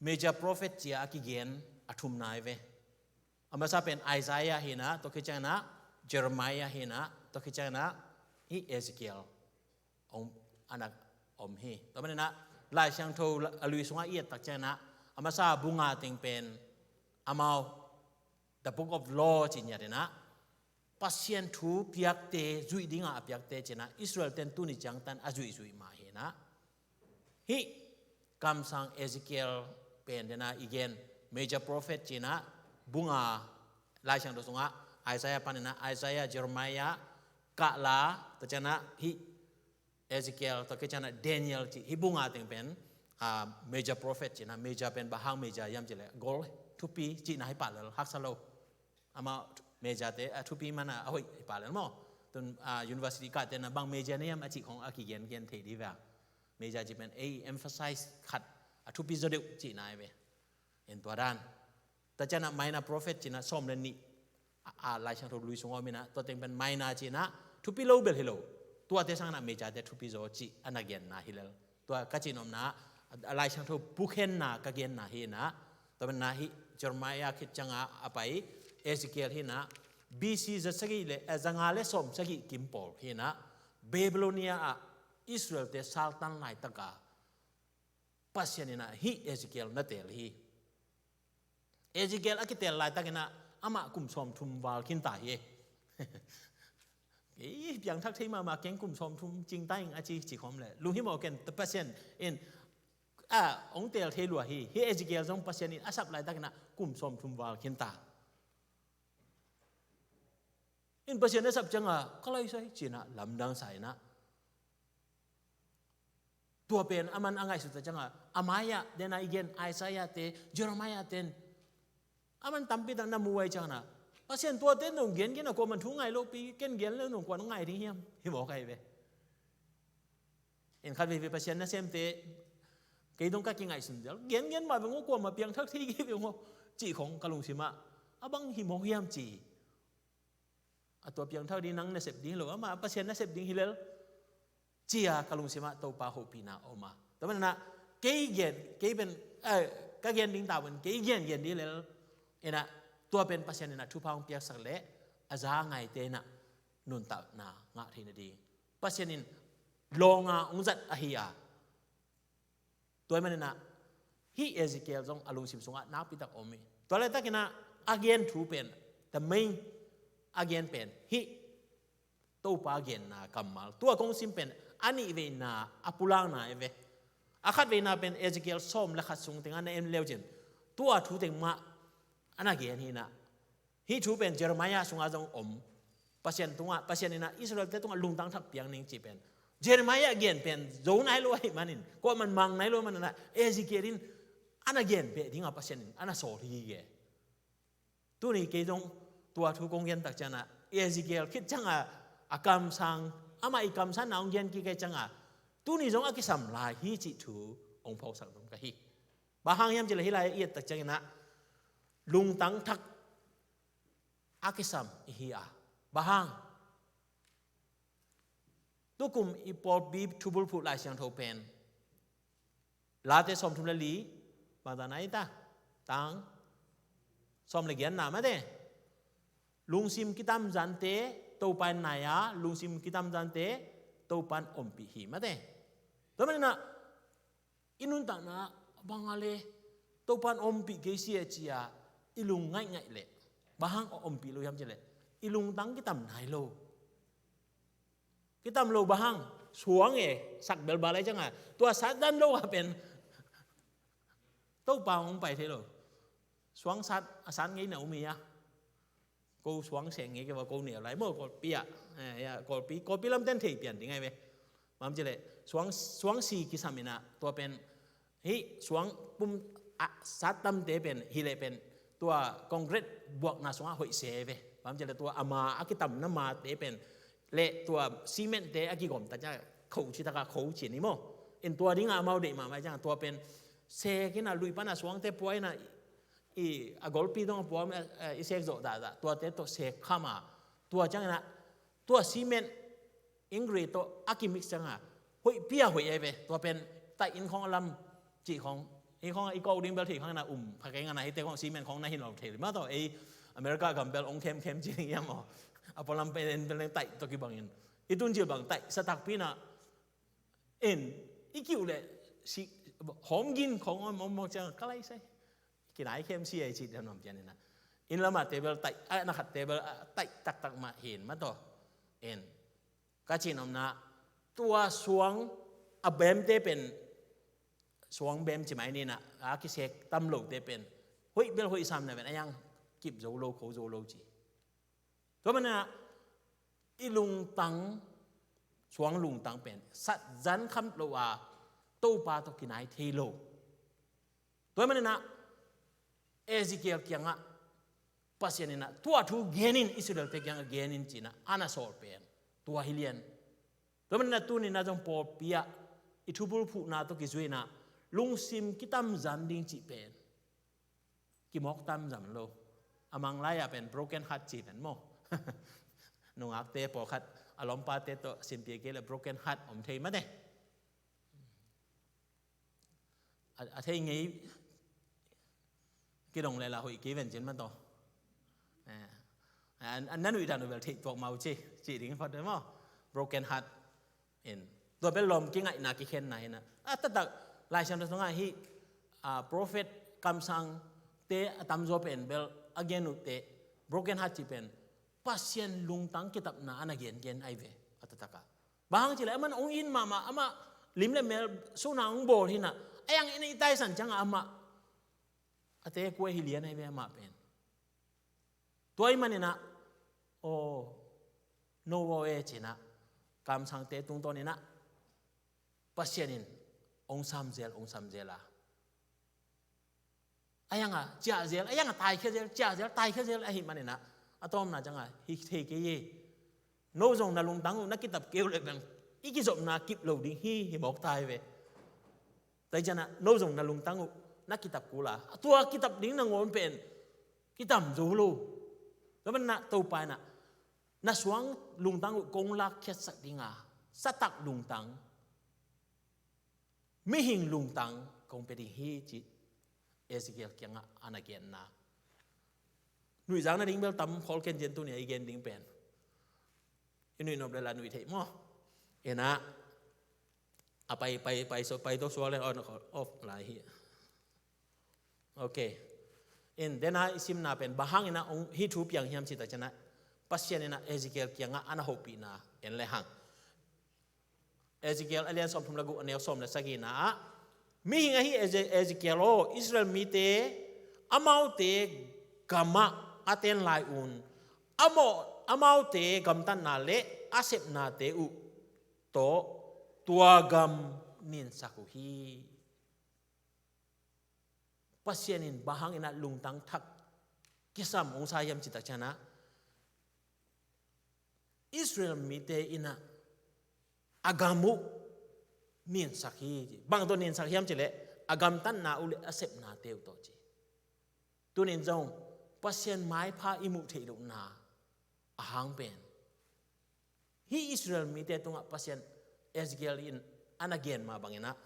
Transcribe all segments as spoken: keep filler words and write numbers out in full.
major prophet ci-a a kigen a thumna hi ve. A masa pen Isaiah hi-in ah, tua khit ciangin ah Jeremiah hi-in ah, tua khit ciangin ah hih Ezekiel om, a na om hi. Tua manin ah Lai Siangtho a lui sungah i et tak ciangin ah, a masa bu nga teng pen amau, the Book of Law ci ngiat in ah, Pasian thu piakte, zuih dingin a piakte ci-in ah, Israel ten tuni ciangtan a zuihzuih mah hi-in ah, hih kamsang Ezekiel pen den a i gen, major prophet ci-in ah, bu nga Lai Siangtho sungah Isaiah panin ah, Isaiah, Jeremiah, Kahla, tua ciangin ah hih Ezekiel, tua khit ciangin ah Daniel ci, hih bu nga teng pen, ah, major prophet ci-in ah, major pen bang hang major hiam cih leh, gol, thupi cihna hi pah lel, haksa lo. Amah major te, ah, thupi man a, a hoih hi pah lel maw. Tun, ah, university kah ten ah bang major na hiam a cih khong a kigengen thei ding hi ve. Major cih pen ei emphasize khat, a thupi zaw deuh cihna hi ve. En tua dan. Tua ciangin ah minor prophet ci-in ah sawm le nih, a, a, Lai Siangtho lui sungah om in ah, tua teng pen minor ci-in ah thupi lo bel hi lo. Tuate sangin ah major te thupi zaw cih a na genna hi lel. Tua ka cih nopna, a, Lai Siangtho pukhenna ka genna hi-in ah, tua manin ah hih Jeremiah khit ciangin a pai Ezekiel hi-in ah, B C za sagih le, eh, za nga le sawm sagih kim pawl hi-in ah, Babylonia ah Israel te saltan laitak a Pasian in ah hih Ezekiel na teel hi. Ezekiel a kiteel laitakin ah amah kum sawmthum val khin ta hi. Ei, piangthak thei mahmah keng, kum sawmthum cing ta ing a ci, ci khawm leh lunghimawh ken, Pasian in, ah, hong teel thei lua hi. Hih Ezekiel zong Pasian in a sap laitakin ah kum sawmthum val khin ta. In Pasian a sap ciangin ka laisai ci-in ah lamdang sa in ah, tua pen aman a ngaihsut tak ciangin, a mai-ah den a i gen Isaiah te, Jeremiah ten, aman tampi tak na mu ahih ciangin, Pasian tuate nong gengen a, kuaman thu ngai lopi, ken gen le nong kuan ngai ding hiam, hi mawk ahi ve. In khat veivei Pasian nasemte, kei dong ka kingaihsun zel, gengen mah veng aw, kuamah piangthak thei kei veng aw, cih khong ka lungsim ah, a bang hi mawk hiam ci. A tua piangthak ding nang nasep ding hi lo, amah Pasian nasep ding hi lel, ci-a ka lungsim ah Topa hopihna a om a. Tua manin ah kei gen, kei pen, eh, ka gen ding ta pen, kei gengen ding lel in ah, tua pen Pasian in ah thupha hong piaksak leh a za a ngaite in ah nuntakna ngah theih nading, Pasian in lawng a hong zat ahi a. Tua ahih manin ah hih Ezekiel zong a lungsim sungah nakpi tak om hi. Tua laitakin ah a gen thu pen, the main a gen pen hih Topa genna kammal, tua kong sim pen a nihveina a pulakna hi ve. A khatveina pen Ezekiel sawm le khat sung tengah na en le uh cin, tua thu teng mah a na gen hi-in ah, hih thu pen Jeremiah sungah zong om. Pasian tungah, Pasian in ah Israel-te tungah lungtang thak piak ning cih pen Jeremiah gen pen zo nai lo ahih manin, kuaman mang nai lo ahih manin ah, Ezekiel in a na gen beh dingin Pasian in a na sawl hi ge. Tuni kei zong tua thu kong gen tak ciangin ah, Ezekiel khit ciangin a kamsang, amah i kamsanna hong gen kik ahih ciangin, tuni zong a kisam lai hi cih thu hong phawksak nuam ka hi. Bang hang hiam cih leh hih lai i et tak ciangin ah, lungtang thak a kisam i hi a. Bang hang? Tukum i pawlpi thubulphuh Lai Siangtho pen, Late sawmthum le li, bang ta na hi ta? Tang sawm le giatna mate. Lungsim kitamzante Topa in nai a, lungsim kitamzante Topa in ompih hi mate. Tua manin ah i nuntakna bang a le Topa in ompih kei si e ci-a i lung ngaihngaih leh, bang hang a ompih lo hiam cih leh, i lungtang kitam nai lo. Kitam lo bang hang? Suang e, sak belbal ahih ciangin, tua sat dan lo a pen Topa hong pai thei lo. Suang sat, a sat ngeina om hi a. Ko suang seng ngei kei va, ko neu lai maw, Kawlpi ah. Eh, ya, Kawlpi, Kawlpi lamten thei pian ding ahi ve. Bang hang hiam cih leh, suang, suang si kisam in ah, tua pen hih suang pum, a, sat tamte pen, hi leh pen, tua concrete buakna sungah hoih se ve. Bang hang hiam cih leh tua a ma, a kitamna mate pen, le tua cement-te a kigawm tak ciang kho ci tak a kho ci ni maw. In tua dingin amau deih mahmah ciang, tua pen sek in ah, lui pan a suangte pua in ah, i, a golpi dong a pua, eh, i sek zawh dahdah, tuate tawh sek kham a. Tua ciangin ah, tua cement, ingre tawh a kimix ciangin, hoihpi a hoih ahi ve. Tua pen taih inn khawng a lam cih khawng Hih khawng i kawk ding bel thei khang na um pha kei ngana, hihte khawng cement khawng na hin lo thei mah tawh, ei America gam bel ong khemkhem ci ding hiam aw? A pualam pen bel neng taih tawh kibangin i tun cil bang taih sa takpi na. In i kiu le si hawm gin khawng om om mawk ciang ka lai sai. Kinai khem si ai ci dan om pian ina. In lamah te bel taih, a na khat te bel taih taktak mah hin mah tawh. In ka cin omna tua suang a bemte pen, suang bem ci mai nina, a kisek tam lote pen hoih bel hoih sam na pen a yang kip zo lo, kho zo lo ci. Tua manina i lungtang, suang lungtang pen sat zan kham lo a, Topa tawh kinai thei lo. Tua manina Ezekiel kiangah Pasian ina tua thu genin, Israelte kiangah genin cina ana sawl pen tua hi lian. Tua manina tunina zong pawlpi ah i thubul phuhna tawh kizuina lungsim kitamzan ding cih pen kimawk tamzan lo. A manglai ah pen broken heart ci pen maw? Nungakte pawlkhat a lawmpate tawh simpia kei le broken heart om thei mate. A, a thei ngei kidong le la hoih kei ven cin mah tawh. Eh, an, an na nuih dan uh bel theih tuak mau ci, ci ding phot maw? Broken heart. In tua bel lawm kingaihna kikhenna hina. A taktak Lai Siangtho sungah hih, a, prophet kamsangte a tamzaw pen bel a gen uhte broken heart ci pen Pasian lungtang kitapna ana gengen ai ve. A taktakah bang hang cileh amah ong in mahmah, amah lim le mel suna ong bawl hina. A yang in i taisan ciangah amah a te kuai hi lian ai ve amah pen. Tua i manina, aw, no aw e cina kamsangte tungtawn ina Pasian in ong samzel, ong samzel a, a yanga ciahzel, a yanga taikhia zel, ciahzel taikhia zel ahi manina a tawmna cianga hi thei kei e. No zong na lungtang uh na kitap kei uh le bang i kizopna kip lo ding hi, hi mawk tai ve. Tua hi ciana no zong na lungtang uh na kitap kul a, tua kitap ding nangawn pen kitam zo lo. Tua manina Topa ina na suang lungtang uh kong lakkhiatsak dinga satak lungtang, mihing lungtang kong pia ding hi ci Ezekiel kiangah ana genna. Nuihzak nading bel tam khol ken cin tunia i gen ding pen i nuih nop le la nuih theih maw? Ina a pai, pai, pai, so, pai to sual le on, off lai hi. Ok. In dena i simna pen bang hangina ong hih thu piang hiam cita ciana Pasian ina Ezekiel kiangah ana hopihna en le hang. Ezekiel a lian sawmthum le guk a neu sawm le sagina ah, mihing ahi Eze-, Ezekiel aw, Israel mite amaute gamah a ten lai un, amau, amaute gamtatna le a sepnate uh tawh tua gam ninsak uh hi. Pasian in bang hangina lungtang thak kisam ong sa hiam cita ciana Israel mite ina a gam uh ninsak hi. Bang tawh ninsak hiam cileh a gamtatna uh le a sepnate uh tawh ci. Tunin zong Pasian maipha i muh theih lohna a hang pen hih Israel mite tungah Pasian Ezekiel in ana gen mah bangina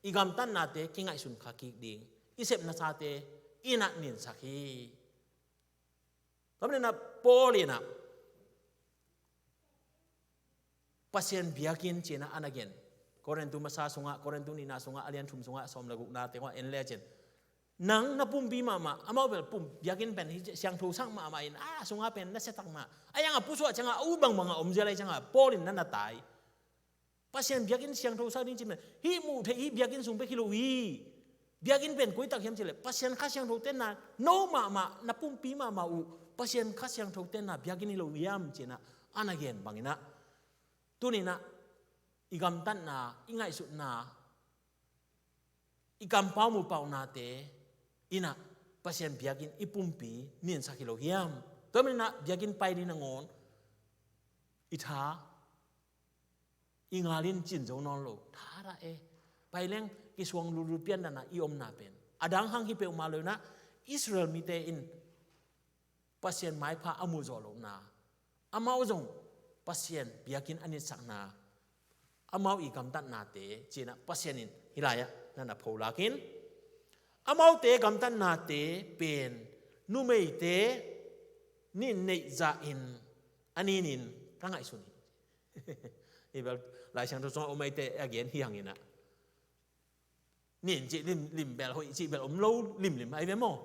i gamtatnate kingaihsun kha kik ding, i sepnasate ina ninsak hi. Tua manina Paul ina Pasian biakinn cina ana gen. Korintu masa sungah, Korintu nihna sungah, a lian thum sungah, sawm le gukna tengah en le cin. Nang na pumpi mahmah, amau bel pum biakinn pen hi siangtho sang mahmah in, a sungah pen na siatak mah. A yanga pusuah cianga, a u bangbanga om zia lai cianga, Paul in na na tai. Pasian biakinn siangtho sa ding ci pen hih muh theih hih biakinn sung bek hi lo hi. Biakinn pen koi tak hiam cileh Pasian Kha Siangtho tenna, no mahmah, na pumpi mahmah uh Pasian Kha Siangtho tenna biakinn hi lo hiam cina ana gen bangina. Tunina i gamtatna, i ngaihsutna, i kampau mupaunate ina Pasian biakinn i pumpi ninsak hi lo hiam? Tua manina biakinn pai ding nangawn i tha i ngalin cin zo nawn lo. Tha dah e. Pai leng kisuang lulul pian dana i omna pen a dang hang hi peuhmah lo ina Israel mite in Pasian maipha a muh zawh lohna, amau zong Pasian biakinn a nitsakna, amau i gamtatnate cina Pasian in hih lai-ah na na pho lakin Amaute gamtatnate pen numeite nin neih zahin a ninin ka ngaihsun hi. Hi bel Lai Siangtho sungah om aite a gen hi hanginah. Nin cih lim, lim bel hoih cih bel om lo limlim ai ve maw?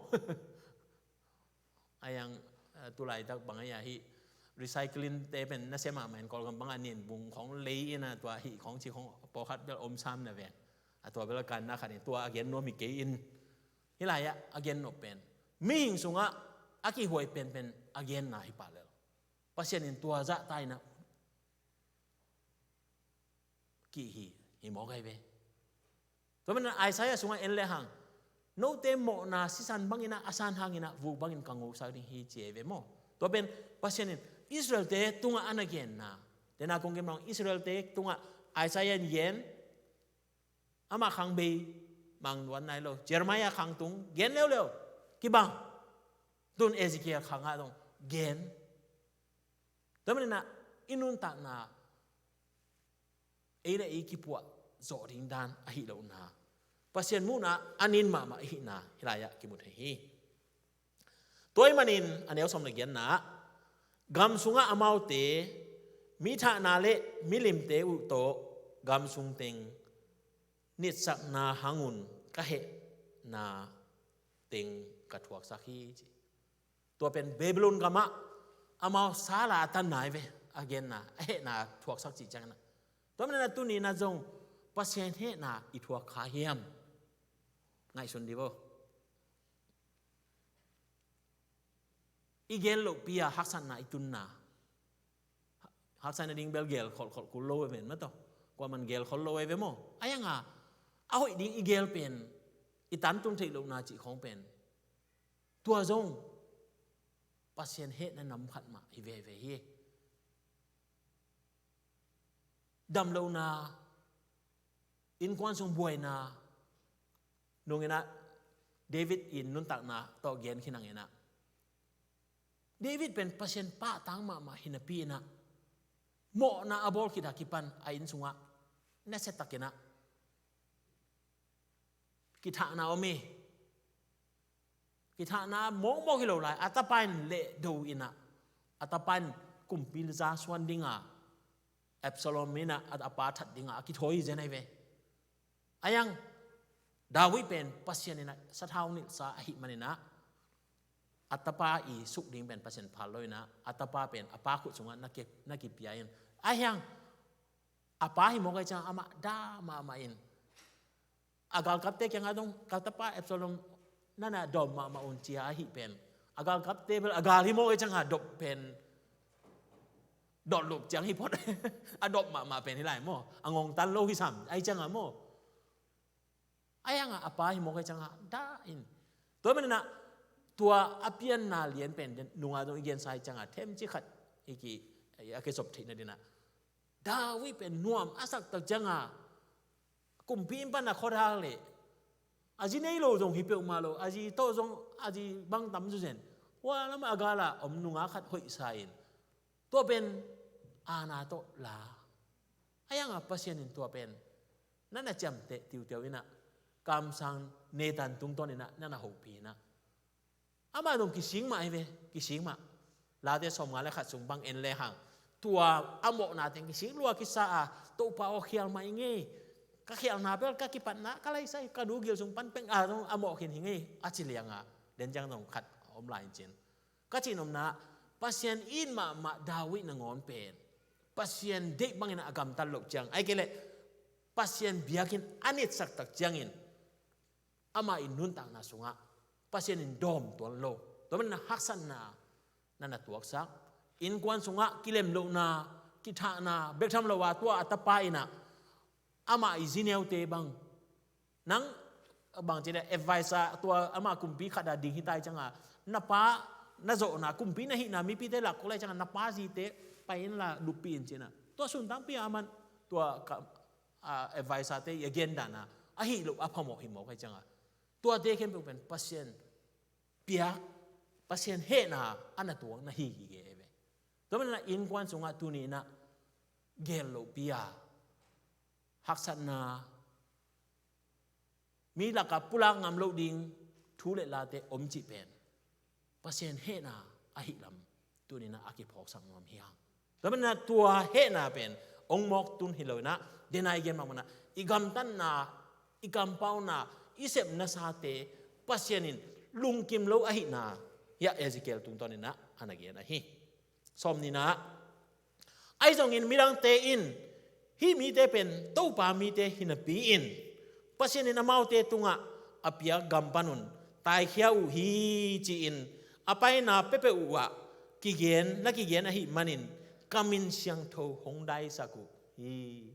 Ayang, eh, tulaitak bang ai a hih recycling te pen nasia mahmah in Kawlgam bangah nin bung khong lei in a tua hih khong cih khong pawlkhat bel om sam na ve. A tua bel a kanna khat in tua a gen nuam hi kei in. Hih lai-ah a gen nop pen mihing sungah a kihuai penpen a genna hi pah lel. Pasian in tua zahta inah kih hi, hi mawk ai ve. Tua manin Isaiah sungah en lehang, note mawhna sisan banginah a san hanginah vuk bangin ka ngosak ding hi ci ai ve maw? Tua pen Pasian in Israelte tungah a na genna. Tena kong gen bang Israelte tungah Isaiah in gen, amah khang bei, mang nuan nai lo. Jeremiah khang tung gen leuleu, kibang. Tun Ezekiel khangah dong gen. Tua maninah i nuntakna ei le ei kipuah zawh ding dan ahi lohna, Pasian muhna a nin mahmah ahihna hih lai-ah kimu thei hi. Tua ahih manin a neu sawm le giatna ah, gam sungah amaute mi thahna le milimte uh tawh gam sung teng nitsakna hangun ka hehna teng ka thuaksak hi ci. Tua pen Babylon gamah amau sala a tanna hi ve, a genna, a hehna thuaksak cih ciangin ah. Tua manin a tuni-in a zong Pasian hehna i thuak kha hiam? Ngaihsun dih bo. I gen lohpi a haksatna i tunna. Haksatna ding bel gel kholhkholh kul lo e ven maw taw. Kuaman gel khol lo e ve maw. A hianga a hoih ding i gel pen i tantun theih lohna cih khawng pen tua zong Pasian hehna nam khat mah hi veve hi. Damlohna, innkuan sung buaina nunginah David in nuntakna tawh gen khin hanginah David pen Pasian pahtang mahmah hinapi inah mawhna a bawl khit a kipan a inn sungah nasiatakinah kithahna om hi. Kithahna mawkmawk hi lo lai a tapa in lehdo inah a tapa in kumpi za suan dinga Absalom inah a pa that dinga a kithawi hi zen ahi ve. A hiang David pen Pasian inah sathau nilhsa ahih maninah a tapa i suk ding pen Pasian phal lo inah a tapa pen a pa khut sungah na ki, na kipia in a hiang a pa hi mawk ahi ciang amah dah mahmah in a galkapte kiangah dong ka tapa Absalom nana dawm mahmah un cia ahi pen a galkapte bel a gal hi mawk ahi cianga dawm pen dawm lup ciang hi phot a dawm mahmah pen hi lai maw a ngongtan lo hi sam ahi cianga maw. A hianga a pa hi mawk ahi cianga dah in tua maninah tua a pianna lian pen nunga dong i gensa hi cianga themci khat i ki a kisop theihna dinah David pen nuam a sak tak cianga kumpi in pan a khuadal leh a zi nei lo zong hi peuhmah lo a zi tawh zong a zi bang tam zuzen hua lamah a gala om nunga khat hoihsa in tua pen aana tawh la a hianga Pasian in tua pen nana ciamteh tiutiau inah kamsang Nathan tungtawn inah nana hopih inah amah dong kising mah ahi ve, kising mah. Late sawmnga le khat sung bang en lehang tua a mawhna teng kising lua kisa a Topa aw khial mah i ngei ka khialna bel ka kipatna ka laisai ka nu gil sung pan peng a dong a mawh khin hi ngei a ci lianga den ciang dong khat a om lai in cin ka cin omna Pasian it mahmah David nangawn pen Pasian deih bangin a gamtat loh ciang ahi kei leh Pasian biakinn a nitsak tak ciangin amah in nuntakna sungah Pasian in dawm tuan lo. Tua manin a haksatna nana tuaksak innkuan sungah kilem lohna kithahna bek tham lo a tua a tapa inah amah i zineute bang nang bang ci le advisor tua amah kumpi khat a ding hi tai cianga na pa na zawhna kumpi na hihna mipite lak kok lai cianga na pa zite pai inla luppi in cina tua suntangpi a aman tua ka a advisor te i a gendana ahi lo a phamawh hi mawk ahi cianga tuate khempeuh pen Pasian piak Pasian hehna a na tuak na hi hi ge ve. Tua manin a innkuan sungah tuni inah gel lohpi a haksatna mi lakah pulak ngam loh ding thu le late om cih pen Pasian hehna ahih lam tuni-in ah a kiphawksak nuam hi hang. Tua manin ah tua hehna pen hong mawk tun hi lo-in ah, dena i gen mah manin ah i gamtatna, i kampauna, i sepnasate Pasian in lungkim lo ahihna hi-a Ezekiel tungtawnin ah a na gen ahi. Sawmnihna ah, ahi zongin midangte in hih mite pen Topa mite hi napi-in Pasian in amaute tungah a piak gam panun taikhia uh hi ci-in a paina peuhpeuh uhah kigen, na kigen ahih manin ka min siangtho hong daisak uh hi.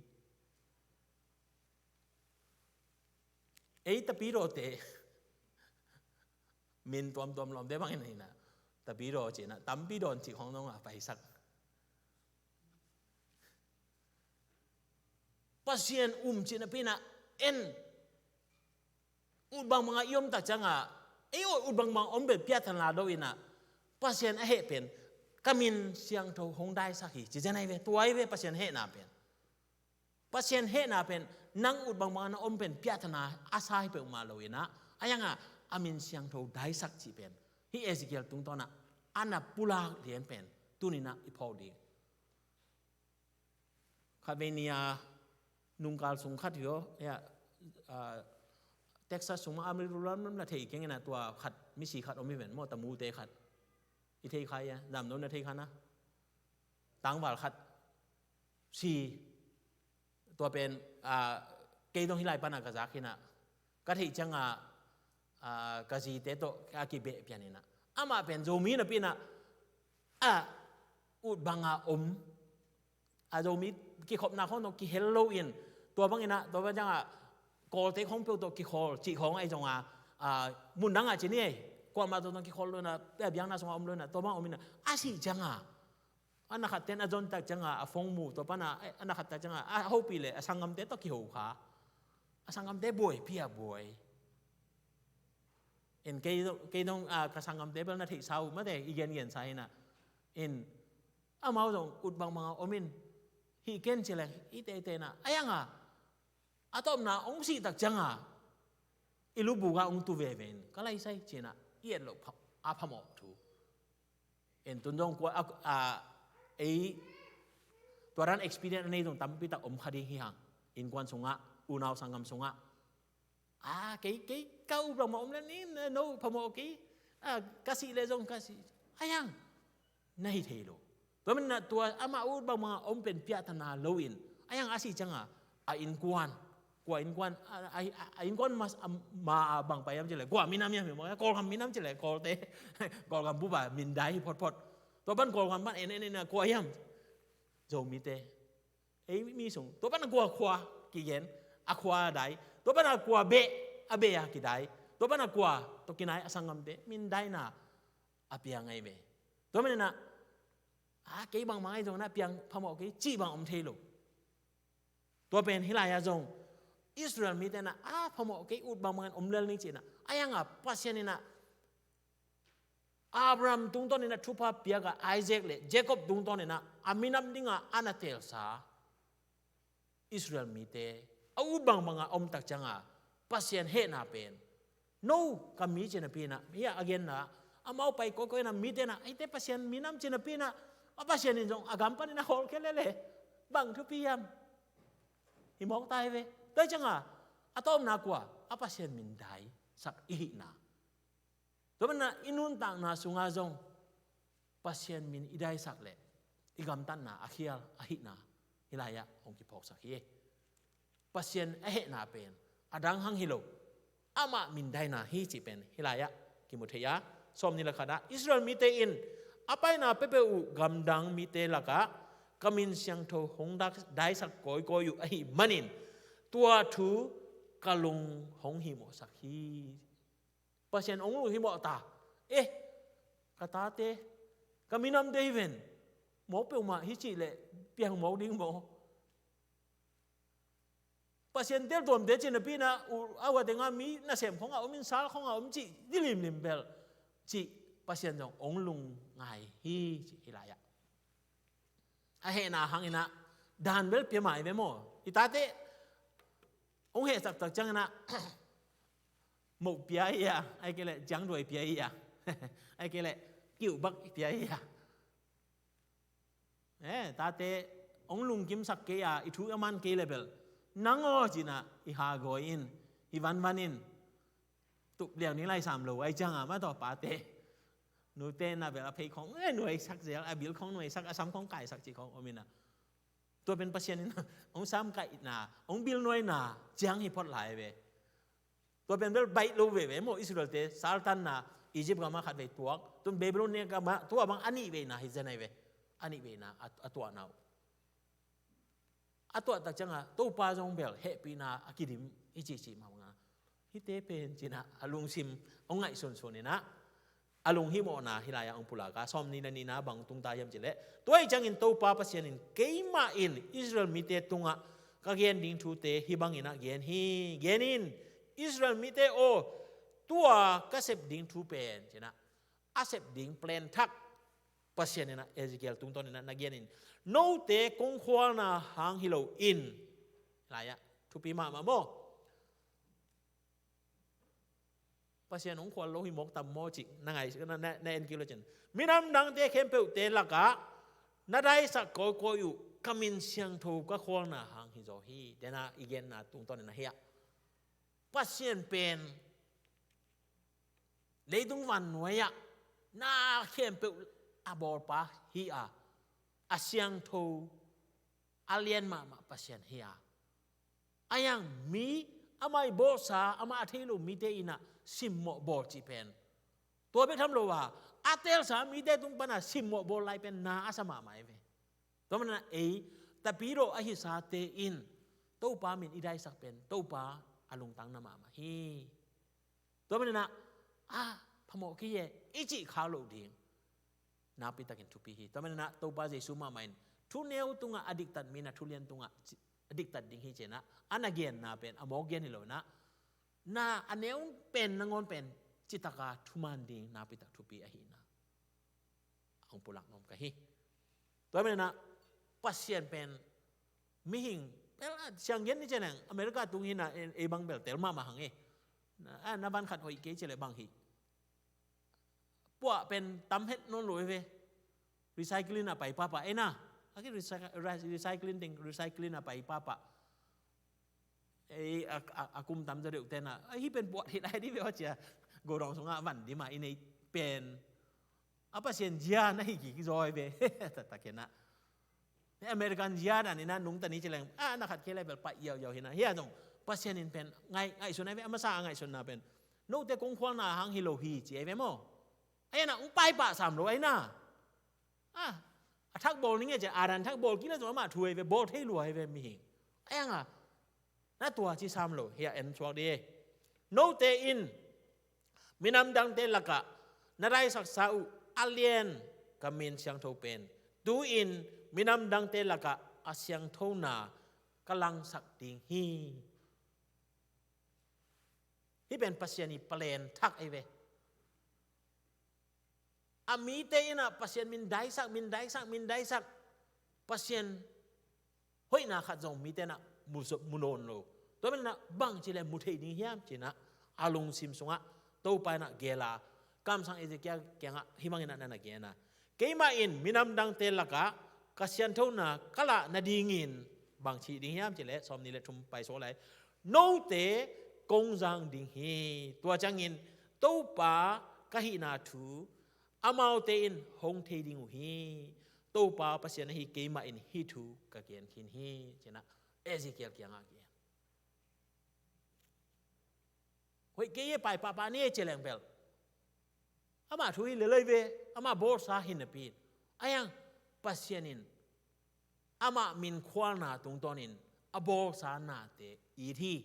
Ei Tapidawte min tuamtuam lawmte bangin hi-in ah Tapidaw ci-in ah tampi dawn cih khawng dong a paisak. Pasian um cih napi-in ah en ut bangbang a i om tak ciangah ei ut bangbang om pen piahtana lo-in ah Pasian a heh pen ka min siangtho hong daisak hi ci-in ah hi ve. Tua hi ve Pasian hehna pen. Pasian hehna pen nang ut bangbang a na om pen piahtana a sa hi peuhmah lo-in ah, a yangah a min siangtho daisak cih pen hih Ezekiel tungtawn ah a na pulak lian pen tuni-in ah i phawk ding. Khatvei ni-a nungkal sung khat hi aw, ya, ah, Texas sung mah Amarillo lam na thei keng in ah tua khat, misi khat om hi ven maw, Tamute khat. I thei kha hia, zam no na thei kha na. Tangval khat si. Tua pen, ah, kei dong hih lai pan ah ka zak hi-in ah ka theih ciangah, ah, ka zite tawh a kibeh pian in ah, amah pen Zomi napi-in ah, ah, ut bang a om, a Zomi kikhopna khawng tawh kihel lo-in, tua bangin ah, tua bang ciangah Kawlte khawng peuh tawh kikhawl cih khawng ahi zongah, ah, mun dangah ci ni ei, kuamah tawh tawh kikhawl lo-in ah, biakna sungah om lo-in ah, tua bang om in ah, a sih ciangah a na khatte in a zon tak ciangah a phone mu, tua pan ah a na khat tak ciangah a hopih leh a sanggamte tawh kiho kha. A sanggamte buaipi a buai. In kei dong, kei dong, ah, ka sanggamte bel na theihsa uh mate, i gengensa hi-in ah. In amau zong ut bangbang a om in, hih ken ci leng i teitei in ah, a yangah a tawpna hong sih tak ciangah i lubuk ah hong tu veve in ka lai sai ci-in ah i et loh pha-, a phamawh thu. En tun zong kua, a, a, ei, tua dan experience a nei zong tampi tak om kha ding hi hang. Innkuan sungah, unau sanggam sungah. A, kei, kei, ka ut bangbang om lel ning, no, phamawh kei. A, ka sih leh zong ka sih. A yangah na hi thei lo. Tua manin ah tua amah ut bangbang a om pen piahtana lo-in, a yangah a sih ciangah a innkuan, kua innkuan, a, a, a, a innkuan mas-, a, ma a bang pai hiam ci leh, kua minam hiam, Kawlgam minam ci leh, Kawlte, Kawlgam bup a mindai hi photphot. Tua pan Kawlgam pan en en en a kua hiam, Zomite. Ei mi sung. Tua pan a kua khua kigen, a khua a dai. Tua pan a kua beh, a beh a kidai. Tua pan a kua tawh kinai, a sanggamte mindaina a piang ahi ve. Tua manin ah, a, kei bangbang ahi zongin ah piang phamawh kei cih bang om thei lo. Tua pen hih lai-ah zong Israel mite in ah, a, phamawh kei, ut bangbangin om lel ning ci-in ah, a yangah Pasian in ah Abraham tungtawnin ah thupha piak a, Isaac le Jacob tungtawnin ah a minam dingah a na teelsa Israel mite a ut bangbang a om tak ciangah Pasian hehna pen, no, ka mi ci napi-in ah, hih a genna, amau pai kawikawi in ah mite in ah, eite Pasian minam ci napi-in ah, a Pasian in zong a gam panin a hawlkhia lel e, bang thupi hiam? Hi mawk ta hi ve. Tua hi ciangah a tawpna kua, a Pasian min daisak i hihna. Tua manin ah i nuntakna sungah zong Pasian min i daisak leh i gamtatna a khial ahihna hih lai-ah hong kiphawksak hi. Pasian a hehna pen a dang hang hi lo, amah mindaina hi cih pen hih lai-ah kimu thei a. Sawmnih le khat ah, Israel mite in a paina peuhpeuh uh gamdang mite lakah ka min siangtho hong dak-, daisak kawikawi uh ahih manin tua thu ka lung hong himawhsak hi. Pasian hong lunghimawh ta. Eh, ka tate, ka minamte hi ven, mawk peuhmah hi cih leh piang mawk ding maw? Pasian teltuamte ci napi-in ah, u-, a ua tengah mi nasem khawngah om in, sal khawngah om cih, di limlim bel cih, Pasian zong hong lungngai hi cih hih lai-ah. A hehna hangin ah dan bel pia mai ve maw? I tate hong hehsak tak ciangin ah moh pia hi a, ahih kei leh ciangduai pia hi a, ahih kei leh kiuhbak pia hi a. Eh, tate hong lungkimsak kei a, i thu a man kei leh bel, nang aw ci-in ah i hagawi in, i vanvan in, tup liang ding lai sam lo ahih ciangin ah, mah tawh pate, nute in ah bel a phei khawng, eh, nuaisak zel, a bil khawng nuaisak, a sam khawng kaisak cih khawng om in ah. Tua pen Pasian in hong samkaihna, hong bilnuaina ciang hi phot lai ve. Tua pen bel baih lo veve maw, Israelte saltanna, Egypt gam ah khat vei tuak, tun Babylon gam ah tua bang a nih veina hi zen ahi ve. A nih veina a, a tuahna uh. A tuah tak ciangin ah Topa zong bel hehpihna a kidim hi cihcih mah bangin ah, hihte pen ci-in ah a lungsim hong ngaihsunsun in ah, a lunghimawhna hih lai-ah hong pulak a, sawmnih le nihna bang tungta hiam cih leh, tua ahih ciangin Topa Pasian in, keimah in Israel mite tungah ka gen ding thute hih bangin ah gen hi, gen in, Israel mite aw, tua ka sep ding thu pen ci-in ah, a sep ding plan thak Pasian in ah Ezekiel tungtawn in ah na gen in, note kong khualna hang hi lo in, lai-ah thupi mahmah maw. Pasian hong khual lo hi mawk tam maw cih na ngai, na, na, na en kik lo cin. Minam dangte khempeuhte lakah na daisak kawikawi uh ka min siangtho ka khualna hang hi zaw hi, ci-in ah i genna tungtawn in ah hi a. Pasian pen leitung vannuai-ah na khempeuh a bawlpa hi a, a siangtho, a lian mahmah Pasian hi a. Ahi zongin mi, amah i bawlsa, amah a thei lo mite in ah simmawh bawl cih pen, tua bek tham lo a, a teelsa mite tung pan ah simmawh bawl lai pen na a sa mahmah hi ve. Tua manin ah ei, Tapidaw a hisate in Topa min i daisak pen Topa a lungtang na mahmah hi. Tua manin ah, a, phamawh kei e, i cih khak loh ding nakpi takin thupi hi. Tua manin ah Topa Jesu mahmah in thuneu tungah a diktat mi in ah thulian tungah ci-, a diktat ding hi ci-in ah a na genna pen a mawk gen hi lo in ah, na a neu pen nangawn pen citaka thuman ding nakpi tak thupi ahihna hong pulak nuam ka hi. Tua manin ah Pasian pen mihing, bel, ah, siang gen ni ci-in ah, America tung hi in ah, ei, ei bang bel tel mahmah hang e. Na, ah, na van khat hoih kei ci leh bang hi. Puah pen tam het nawn lo hi ve. Recycling ah pai pahpah, ei na. A ki recyc-, recycling teng, recycling ah pai pahpah. Ei, a, a, a kum tam zaw deuhte in ah, a, hih pen puah theih lai ding ve aw ci-a, godown sungah van ding mah i neih pen, a Pasian zia na hi kik zaw hi ve. Taktak hi in ah. American zia dan in ah nungta ni ci leng, a, na khat kei lai bel pai yauyau hi in ah. Hih a zong Pasian in pen ngai, ngaihsun ahi ve, a masa a ngaihsunna pen, note kong khualna hang hi lo hi ci ahi ve maw. Ahi in ah hong pai pah sam lo ahi in ah. A, a thak bawl ning e ci-a, Adam thak bawl kik leh zong amah thu ahi ve, bawl thei lua ahi ve mihing. Ahi hang a, na tua ci sam lo, hih a en suak dih. Note in minam dangte lakah na daisaksa uh a lian ka min siangtho pen, tu-in minam dangte lakah a siangthona ka langsak ding hi. Hih pen Pasian i plan thak ahi ve. A mite in ah Pasian min daisak, min daisak, min daisak. Pasian hoihna khat zong mite in ah mu, mu nawn lo. Tua manin ah bangci leh mu thei ding hiam ci-in ah a lungsim sungah Topa in ah geel a, kamsang Ezekiel kiangah hih bangin ah na na gen a, keimah in minam dangte lakah ka sianthona ka lah nadingin bangci ding hiam ci leh, sawmnih le thum pai sawlai, note kong zang ding hi. Tua ciangin Topa ka hihna thu amaute in hong thei ding uh hi. Topa Pasian ahi keimah in hih thu ka gen khin hi, ci-in ah Ezekiel kiangah gen. Hoih kei e, pai pahpah ni e ci leng bel, amah thu hi lel ahi ve, amah bawlsa hi napi in. Ahi hang Pasian in amah min khualna tungtawnin a bawlsa nate it hi.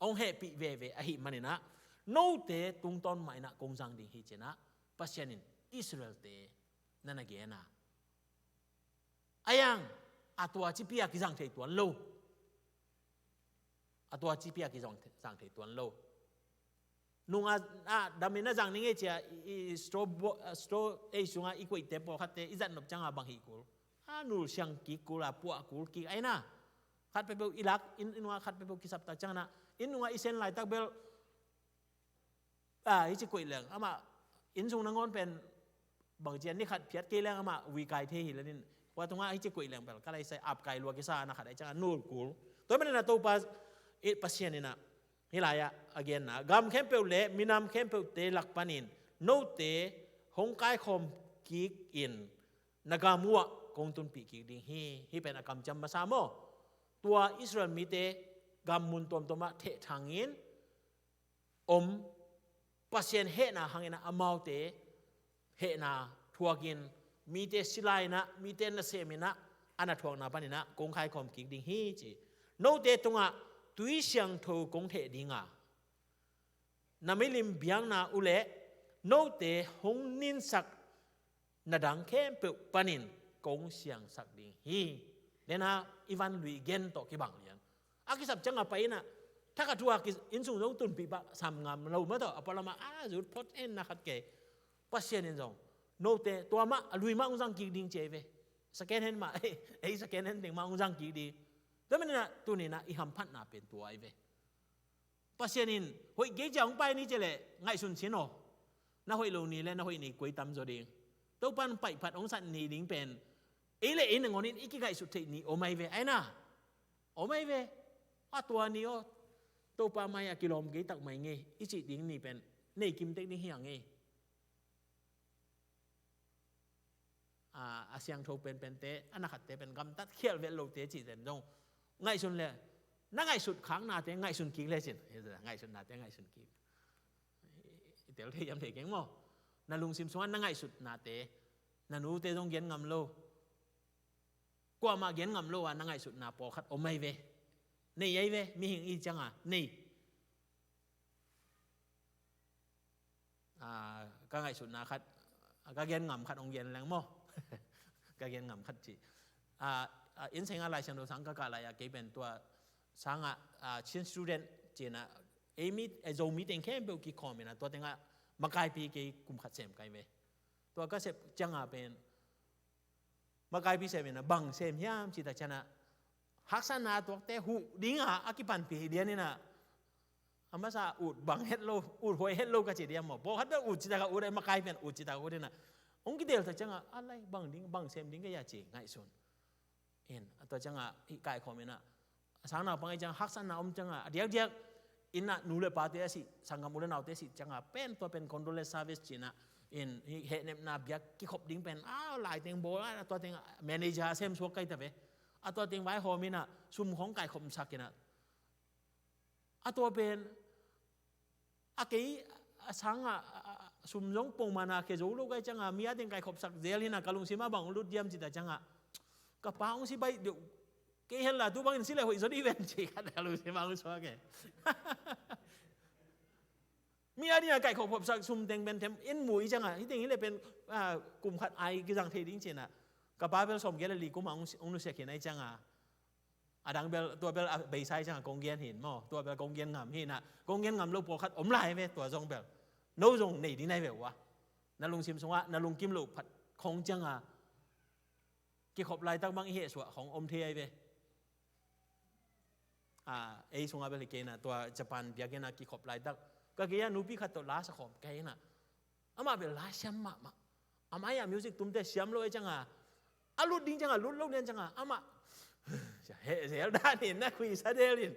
Hong hehpih veve ahih manin ah, note tungtawn mah in ah kong zang ding hi ci-in ah Pasian in Israelte na na gen a. Ahi hang a tua cipi a kizang thei tuan lo. A tua cipi a kizang, zang thei tuan lo. Nung a, a, dam in a zang ning e ci-a, i, i, straw bo-, a, straw ei sungah i koihte pawlkhatte i zat nop ciangin bang hih kul. A, nul siang kik kul a, puah kul kik ahi na. Khat peuhpeuh i lak, inn, inn nungah khat peuhpeuh kisap tak ciangin ah, inn nungah i sen laitak bel A, hici koih leng amah innsung nangawn pen bangci a ni khat phiat kei leng amah ui kai thei hi lenin, kua tungah hici koih leng bel ka lai sai ap kai lua kisa na khat ai ciangah nul kul. Tua manin a Topa i Pasian in ah hih lai-ah a genna, gam khempeuh le minam khempeuhte lak panin note hong kaikhawm kik in na gam uhah kong tunpih kik ding hi. Hih pen a kamciam masa maw? Tua Israel mite gam mun tuamtuamah thehthangin om, Pasian hehna hangin ah amaute hehna thuakin mite sila in ah, mite nasem in ah, a na thuakna panin ah kong kaikhawm kik ding hi ci. Note tungah tui siangtho kong theh ding a, na milim biakna uh le note hong ninsak na dang khempeuh panin kong siangsak ding hi. Dena i van lui gen tawh kibang lian. A kisap ciangah pai in ah, thakhat thu a ki-, innsung zong tunpih pah sam ngam lo mah tawh, a pualamah a zut phot en na khat kei. Pasian in zong note tua mah a lui mah hong zang kik ding ci ei ve. Second hand mah, ei second hand teng mah hong zang kik ding. Tua manin ah tuni in ah i hamphatna pen tua ei ve. Pasian in hoih kei cia hong pai ni cia leh ngaihsun sin aw. Na hoih lo ni le na hoih ni koi tam zaw ding. Topan paihphat hong sat ni ding pen ei le ei nangawn in i kingaihsut theih ni om ai ve, ai na. Om ai ve. A tua ni aw, Topa mai a kilawm kei tak mai ngei i cih ding ni pen nei kim tek ding hi a ngei. A, a siangtho penpente, a na khatte pen gamtat khial vet lote cih zen zong ngaihsun le, na ngaihsut khaknate ngaihsun kik le cin. Ngaihsutnate ngaihsun kik. I tel thei hiam thei keng maw? Na lungsim sungah na ngaihsutnate, na nute zong gen ngam lo, kuamah gen ngam lo a na ngaihsutna pawlkhat om ai ve. Nei ai ve, mihing i cianga nei. A, ka ngaihsutna khat, ka gen ngam khat hong gen leng maw? Ka gen ngam khat cih. A, a, inn sengah Lai Siangtho sang ka kah lai-ah kei pen tua sangah, a, Chin student cinah ei mi, ei Zomi teng khempeuh kikhawm inah tua tengah makaipi kei kum khat sem kai ve. Tua ka sep ciangah pen makaipi sem inah bang sem hiam cih tak cianah haksatna tuakte huh dinga a kipanpih hi dian inah a masa ut bang het lo, ut huai het lo ka ci diam maw? Pawlkhat bel ut citak a ut, ei makai pen ut citak a ut inah hong kidel tak ciangah a lai bang ding, bang sem ding ka ya ci ngaihsun. In a tua ciangah hih kaikhawm inah a sangna pang i ciang haksatna om ciangah a diakdiak inah nu le pate a sih, sanggam u le naute a sih ciangah pen tua pen condolence service cinah in hih hehnepna biak kikhop ding pen a laiteng bawl a tua teng manager a sem suak kai ta ve. A tua teng vaihawm inah sum khawng kaikhopsak inah a tua pen a kei a sangah a, a, sum zong pongmana khe zo lo kai ciangah mi a teng kaikhopsak zel inah ka lungsim a bang lut diam cita ciangah ka pa hong si baih deuh kei hen la tu bangin si le hoih zaw dih ven ci khat a lungsim a hong suak e. Mi a dingah kaikhop hopsak sum teng pen them in mu i ciangah hih teng hi le pen, a, kum khat ai kizang thei ding cinah ka pa bel sawm gel a li kum a hong, hong nusia khin ai ciangah a dang bel, tua bel a beisa i ciangah kong gen hin maw? Tua bel kong gen ngam hinah kong gen ngam lo pawlkhat om lai ve tua zong bel. No zong nei ding nai ve uh a na lungsim sungah na lungkim loh phat khong ciangah kikhop laitak bang i hehsuah khong om thei ai ve. A, ei sungah bel hi kei inah tua Japan biakinn ah kikhop laitak ka kei ah nupi khat tawh la sa khawm kei inah amah bel la siam mahmah. A mai-ah music tumte siam lo ei ciangah a lut ding ciangah lut lo lian ciangah amah heh zel dan in na khuisa del in.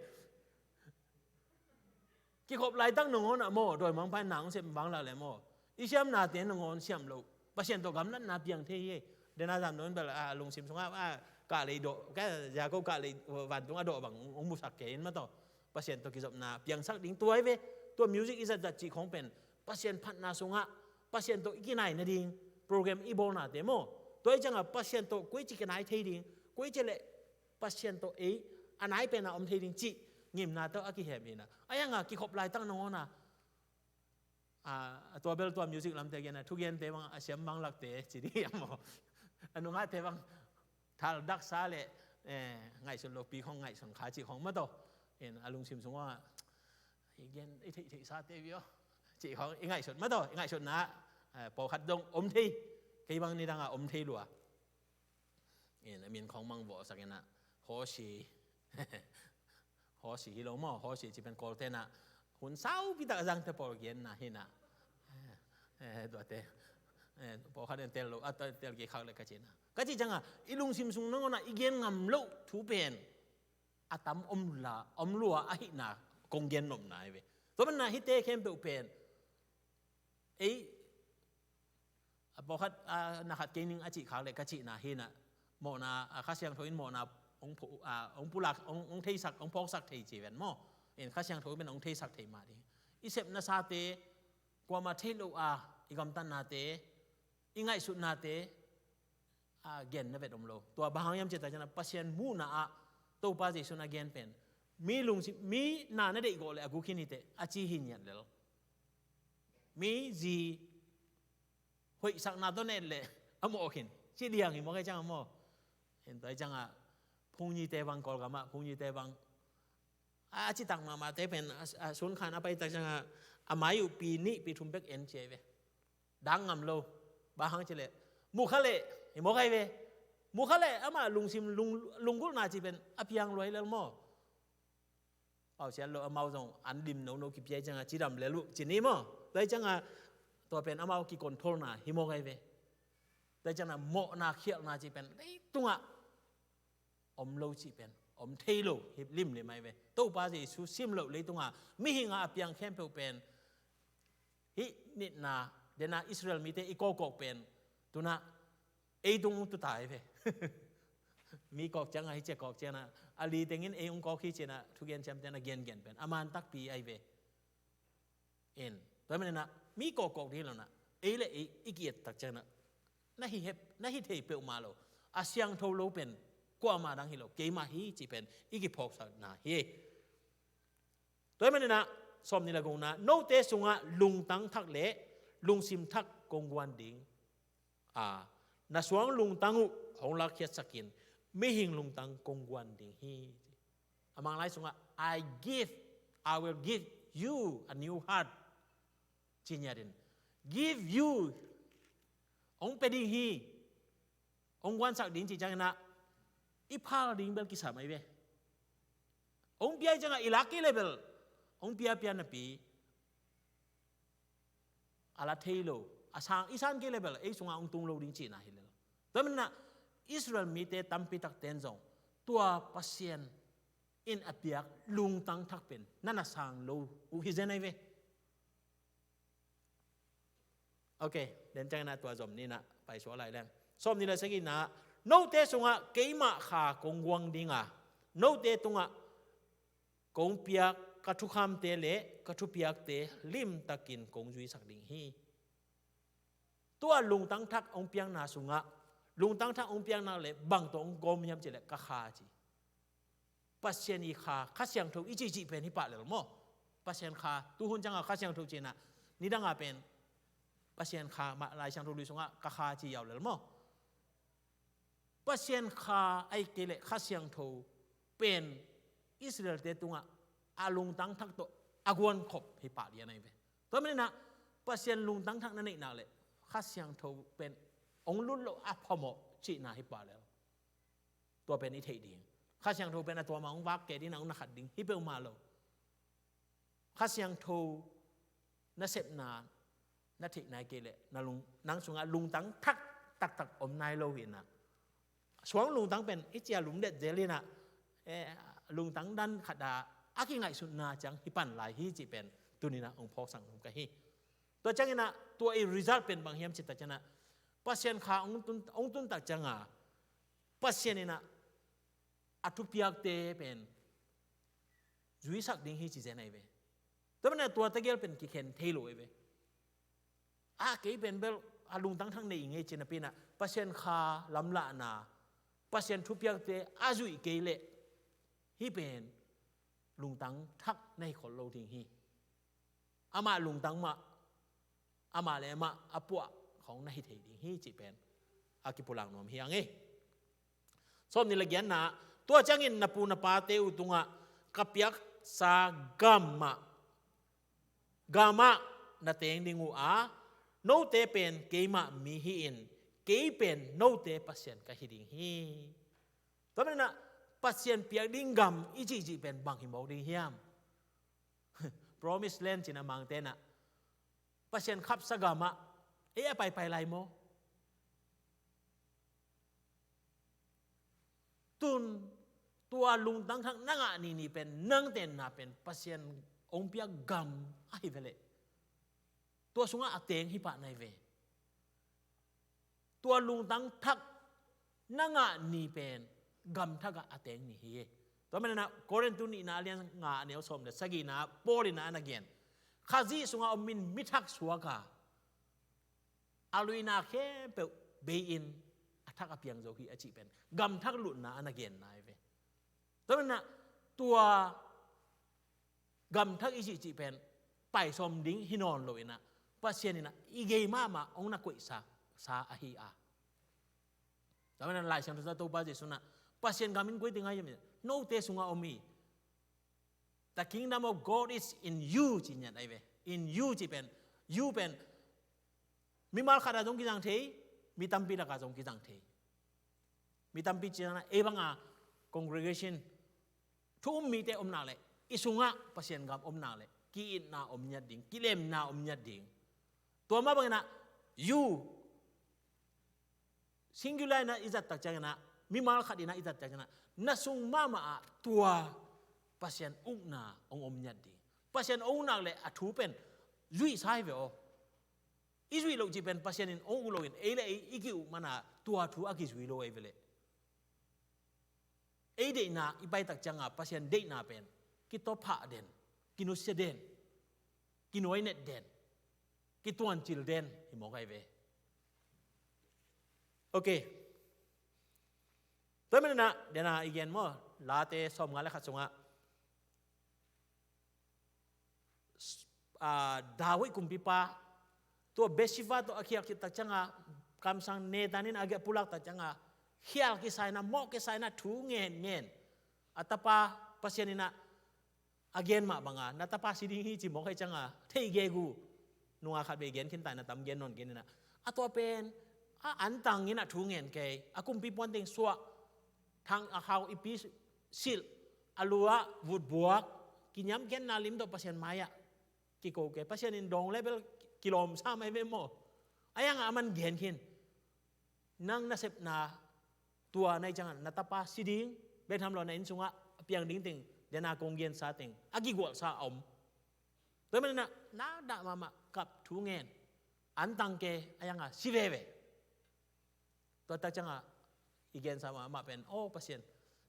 Kikhop laitak nangawnah maw, dawimangpa in na hong sem vang lak le maw, i siamnate nangawn siam loh Pasian tawh gamlatna piang thei hi. Dena zam dong in bel a lungsim sungah a kahlei dawh ka Jacob kahlei vantung a dawh bang hong musak kei in mataw. Pasian tawh kizopna piangsak ding tua hi ve. Tua music i zatzat cih khawng pen Pasian phatna sungah Pasian tawh i kinai nading program i bawlnate maw? Tua i ciangah Pasian tawh koici kinai thei ding, koici leh Pasian tawh ei a nai pena om thei ding cih ngimna tawh a kihem inah a iangah kikhop laitak nangawnah a, a tua bel tua music lamte gen a thugente bang a siam bang lakte ci ding hiam maw? A nungahte bang thal daksa le, eh, ngaihsun lopi khong ngaihsun kha cih khong mataw. In a lungsim sungah i gen i theih theihsate vio cih khong i ngaihsut mataw, i ngaihsutna, eh, pawlkhat dong om thei, kei bang nidangah om thei lua. In a min khong mang vawhsak inah Hawsi. Hawsi hi lo maw, Hawsi ci pen Kawlte inah Hun saupi tak a zangte pawl genna hi na. Eh, tuate. Eh, pawlkhat in tel lo, a tel kei khak le ka cihna. Ka cih ciangah, i lungsim sung nangawnah i gen ngam loh thu pen a tam om la, om lua ahihna kong gen nopna hi ve. Tua manah hihte khempeuh pen ei, a pawlkhat, a, na khat kei ning a cih khak le ka cihna hi na. Mawhna, a, Kha Siangtho in mawhna hong phu-, a, hong pulak, hong, hong theisak, hong phawksak thei ci ven maw. In Kha Siangtho pen hong theisak thei mah ding. I sepnasate, kuamah theih loh a, i gamtatnate, i ngaihsutnate, a, genna vet om lo. Tua bang hang hiam cih tak ciangah Pasian muhna ah Topa Jesu in a gen pen, mi lungsim, mi na na deih gawh le a guk hi ni teh, a ci hi ngiat lel. Mi zi hoihsakna tawh na et leh a mawh khin, ci diang hi maw, ka hi ciangah maw. Hi tua hi ciangah phungnyite bang, Kawlgamah phungnyite bang, a, a citak mahmahte pen, a, a, sunkhan a pai tak ciangah a mai uh pi nih pi thum bek en ci ahi ve. Dang ngam lo. Bang hang cih leh, mu kha leh, hi maw, ka hi ve. Mu kha leh amah lungsim lung, lunggulhna cih pen a piang lua hi lel maw. Pausiat lo, amau zong an dim nono kipia hi ciangah cidam lel uh ci ni maw. Tua hi ciangah tua pen amau kicontrolna hi maw, ka hi ve. Tua hi ciangah mawhna khialhna cih pen leitungah om lo cih pen om thei lo hi limlim ahi ve. Topa Jesu sim loh leitungah mihing a piang khempeuh pen, hih nitna, dena Israel mite i kawkkawk pen tunah ei tung tuta ahi ve. Mi kawk ciangah, hih ciah kawk ciangah, a li tengin ei hong kawk hi ci-in ah thugen ciamtehna gengen pen a man takpi ahi ve. In, tua manin ah mi kawkkawk ding hi lo-in ah, ei le ei i ki-et tak ciangah na hi hep, na hi thei peuhmah lo. A siangtho lo pen kuamah dang hi lo, keimah hi cih pen i kiphawksakna hi. Tua manin ah sawmnih le gukna, note sungah lungtang thak le lungsim thak kong guan ding a, na suang lungtang uh hong lakkhiatsak in, mihing lungtang kong guan ding hi. A Manglai sungah, "I give, I will give you a new heart," ci ngiat in. Give you, hong pia ding hi. Hong guansak ding cih ciangin ah i phal ding bel kisam ahi ve. Hong pia hi ciangah i lak kei le bel hong pia pia napi a la thei lo, a sang, i san kei le bel ei sungah hong tung lo ding cihna hi lel. Tua manin ah Israel mite tampi takte in zong tua Pasian in a piak lungtang thak pen na na sang lo uh hi zen ahi ve. Ok, den ciangin ah tua zom ni-in ah paisuak lai leng. Sawmnih le sagihna, note sungah keimah Kha kong guang ding a, note tungah kong piak ka thukhamte le ka thupiakte limtakin kong zuisak ding hi. Tua lungtang thak hong piakna sungah, lungtang thak hong piakna le bang tawh hong gawm hiam cih leh ka Kha ci. Pasian i Kha, Kha Siangtho i cihcih pen hi pah lel maw. Pasian Kha, tuhun ciangah Kha Siangtho cihna, nidangah pen Pasian Kha mah Lai Siangtho Lui sungah ka Kha ci yau lel maw. Pasian Kha ahih kei leh Kha Siangtho pen Israelte tungah a lungtang thak tawh a guankhop hi pah lian ahi ve. Tua manin ah Pasian lungtang thak na neih nak leh Kha Siangtho pen hong lut loh a phamawh cihna hi pah lel. Tua pen i theih ding. Kha Siangtho pen a tua mah hong vak kei ding, na hong na khat ding hi peuhmah lo. Kha Siangtho na sepna, na theihna hi kei leh na lung, nang sungah lungtang thak taktak om nai lo hi-in ah, suang lungtang pen i cia lumlet zel hi-in ah, eh, lungtang dan khat ah a kingaihsutna ciang hi pan lai hi cih pen tuni-in ah hong phawksak nuam ka hi. Tua ciangin ah tua i result pen bang hiam cih tak ciangin ah, Pasian Kha hong tun, hong tun tak ciangah Pasian in ah a thupiakte pen zuisak ding hi ci zen ahi ve. Tua manin ah tua tegel pen kikhen thei lo ahi ve. A, kei pen bel a lungtang thak nei ing ei ci napi-in ah Pasian Kha lamlahna, Pasian thupiakte a zuih kei leh hih pen lungtang thak na hi khol lo ding hi. Amah lungtang mah, amah le amah a puah khawng na hi thei ding hi cih pen a kipulak nuam hi hang e. Sawmnih le giatna, tua ciangin na pu na pate uh tungah ka piaksa gamah, gamah na teng ding uh a, note pen keimah mi hi-in, kei pen note Pasian ka hi ding hi. Tua manin ah Pasian piak ding gam i cihcih pen bang hi mawk ding hiam? Promised Land cih a Mangte in ah, Pasian khapsa gamah ei a paipai lai maw? Tun tua lungtang thak na ngah nini pen, nang tenna pen Pasian hong piak gam ahi ve leh, tua sungah a teng hi pah nai ve. Tua lungtang thak na ngah ni pen gam thak ah a teng ni hi. Tua manin ah Korin tu nihna a lian nga, a neu sawm le sagihna, Paul in ah a na gen, Khazih sungah om in mi thak suak a, a luina khempeuh bei-in a thak a piang zo hi a cih pen gam thak lutna a na genna hi ve. Tua manin ah tua gam thak i cihcih pen pai sawm ding hi nawn lo in ah, Pasian in ah i gei mahmah hong na koihsa sa ahi a. Tua manin ah Lai Siangtho sungah Topa Jesuh in ah, Pasian gam in koi teng ahi hiam, note sungah om hi. The kingdom of God is in you, ci ngiat ahi ve. In you cih pen, you pen mimal khat ah zong kizang thei, mi tampi lakah zong kizang thei. Mi tampi cih ciangin ah ei banga congregation thu um mite om nak leh, i sungah Pasian gam om nak leh, ki-itna om ngiat ding, kilemna om ngiat ding. Tua mah bangin ah you, singular in ah i zat tak ciangin ah, mimal khat in ah i zat tak ciangin ah, na sung mahmah ah tua Pasian ukna hong om ngiat ding. Pasian hong uk nak leh a thu pen zuihsa hi ve aw. I zuih loh cih pen Pasian in hong uk loin ei le ei i ki-uk manin ah tua thu a kizui lo ahi ve leh. Ei deihna i pai tak ciangin ah Pasian deihna pen kitawphah den, kinusia den, kinuainet den, kituancil den hi mawk ahi ve. Ok. Tua manin ah, den a i gen maw, Late sawmnga le khat sungah, ah, David kumpipa, tua Bathsheba tawh a khial khit tak ciangin ah, kamsang Nathan in a gei pulak tak ciangin ah, khial kisa in ah, mawh kisa in ah, thu ngen ngen. A tapa Pasian in ah a gen mah bangin, na tapa si ding hi ci mawk ahih ciangin ah, thei gegu. Nungak khat vei gen khin ta in ah, tam gen nawn kei in ah, a tua pen a antang in ah thu ngen kei, a kumpi puan teng suah, thang a khau ipi silh, a lu ah vutbuak, kiniamkhiatna lim tawh Pasian mai-ah kiko kei, Pasian in dawng le bel kilawm sa mai ve maw. Ahi hangin aman gen khin, nang nasepna tua na hih ciangin na tapa si ding, bek tham lo, na inn sungah a piang ding teng, den a kong gensa teng a kigualsa a om. Tua manin ah na dah mahmah, kap, thu ngen, antang kei, ahi hangin si veve. Tua tak ciangin ah i gensa mahmah pen, aw Pasian,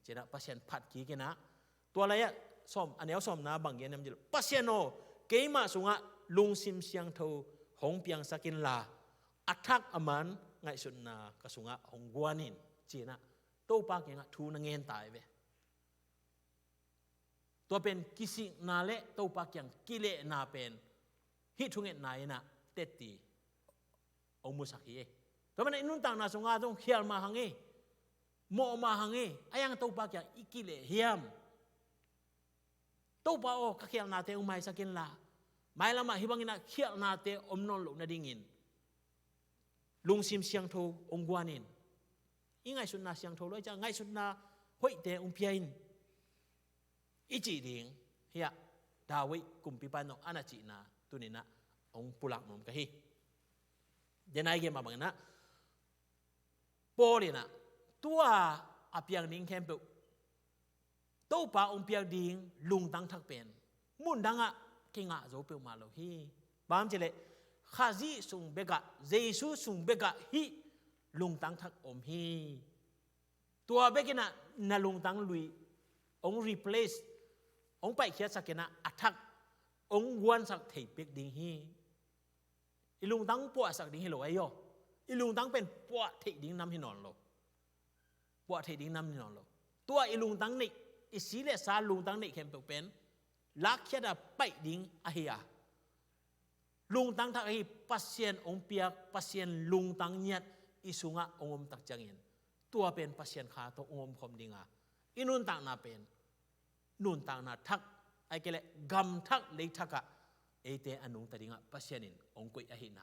ci-in ah Pasian phat kik in ah, tua lai-ah sawm, a neu sawmna bang gen hiam cih leh, Pasian aw, keima sungah lungsim siangtho hong piangsak inla, a thak a man ngaihsutna ka sungah hong guan in, ci-in ah Topa kiangah thu na ngen ta hi ve. Tua pen kisikna le Topa kiang kilehna pen hih thungetna in ah tetti hong musak hi. Tua manin ah i nuntakna sungah zong khial mah hang hi, mawh mah hang hi, ahi hangin Topa kiang i kileh hiam? Topa aw, ka khialhnate hong maisak inla, mailam ah hih bangin ah khialhnate om nawn loh nadingin lungsim siangtho hong guan in. I ngaihsutna siangtho lo ahih ciang, ngaihsutna hoihte hong pia in, i cih ding hi a, David kumpipa in zong a na cihna tuni-in ah hong pulak nuam ka hi. Den a i gen mah bangin ah, Paul in ah tua a piang ding khempeuh, Topa hong piak ding lungtang thak pen mundang ah kingah zo peuhmah lo hi. Bang hang hiam cih leh, Khazih sung bekah, Jesu sung bekah hih lungtang thak om hi. Tua bek in ah na lungtang lui hong replace, hong paihkhiatsak in ah, a thak hong guansak thei pek ding hi. I lungtang puahsak ding hi lo ahi aw. I lungtang pen puah theih ding nam hi nawn lo. Puah theih ding nam hi nawn lo. Tua i lungtang neih, i si le sa lungtang neih khempeuh pen lakkhiat a paih ding ahi a, lungtang thak ahi, Pasian hong piak, Pasian lungtang ngiat i sungah hong om tak ciangin, tua pen Pasian Kha tawh hong omkhawm ding a, i nuntakna pen nuntakna thak, ahih kei leh gam thak, lei thak ah eite a nungta dingah Pasian in hong koih ahihna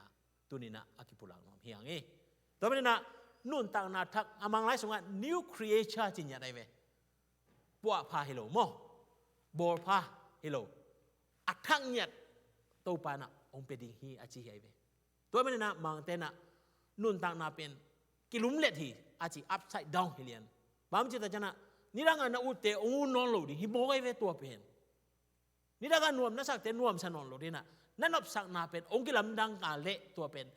tuni-in ah a kipulak nuam hi hang hi. Tua manin ah nuntakna thak, a Manglai sungah new creature ci ngiat ahi ve. Puahpha hi lo maw, bawlpha hi lo, a thak ngiat Topa in ah hong pia ding hi a ci hi ahi ve. Tua manin ah Mangte in ah nuntakna pen kilumlet hi a ci, upside down hi lian. Bang ci ta ciang ah nidang a na utte hong ut nawn lo ding hi mawk ahi ve tua pen. Nidang a nuam na sakte nuamsa nawn lo ding in ah na nopsakna pen hong kilamdang ka leh tua pen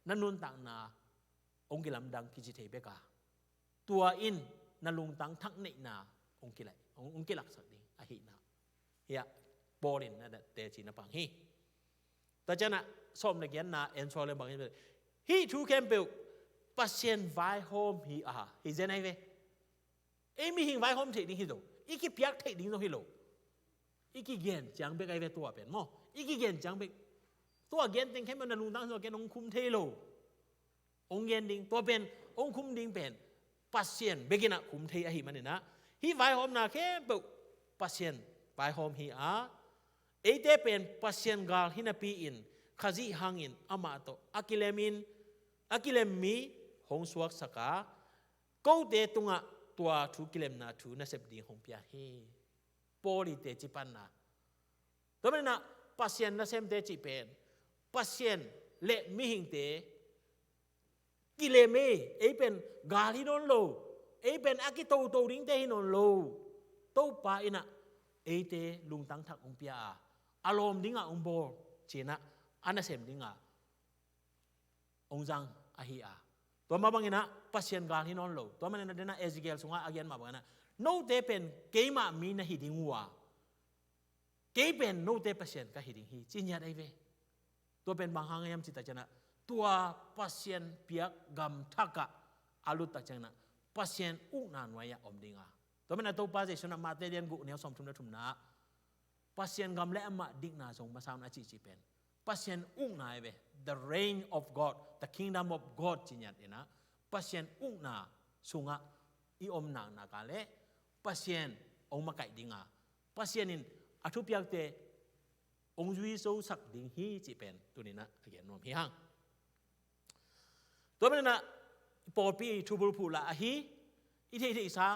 na nuntakna hong kilamdang kici thei bek a, tua in na lungtang thak neihna hong kilai, hong, hong kilaksak ding ahihna. Hiah Paul in na teci na pang hi. Tua ciang ah sawm le giatna en suak leng bang hi, hih thu khempeuh Pasian vaihawm hi a, hi zen ahi ve. Ei mihing vaihawm theih ding hi lo, i kipiak theih ding zong hi lo. I kigen ciang bek ahi ve tua pen maw. I kigen ciang bek. Tua gen teng khempeuh na lungtang zong gen hong khum thei lo. Hong gen ding, tua pen hong khum ding pen Pasian bek in ah khum thei ahih manin ah hih vaihawmna khempeuh Pasian vaihawm hi a, eite pen Pasian gal hi napi-in Khazih hangin amah tawh a kilem in, a kilem mi hong suaksak a, kote tungah tua thu kilemna thu nasep ding hong pia hi. Paul i teci panna. Tua manin ah Pasian nasemte cih pen Pasian le mihingte kilem e, ei pen gal hi nawn lo, ei pen a kitoto dingte hi nawn lo. Topa in ah eite lungtang thak hong pia a, a lawm ding ah hong bawl ci-in ah a nasem ding a hong zang ahi a. Tua mah bangin ah Pasian gal hi nawn lo. Tua manin ah den ah Ezekiel sungah a gen mah bangin ah note pen keimah mi na hi ding uh a, kei pen note Pasian ka hi ding hi ci ngiat ahi ve. Tua pen bang hang hiam ci ta ciang ah tua Pasian piak gam thak ah a lut tak ciangin ah Pasian ukna nuai ah om ding a. Tua manin ah Topa Jesu in ah Mate lian guk neu sawmthum le thumna ah Pasian gam le amah dikna zong masa un a cihcih pen Pasian ukna ahi ve. The reign of God, the kingdom of God ci ngiat in ah Pasian ukna sungah i om naknak a leh Pasian hong makaih ding a, Pasian in a thupiakte hong zuizosak ding hi cih pen tuni-in ah a gen nuam hi hang. Tua manin ah pawlpi thubulphuh lah ahi, i theihtheihsa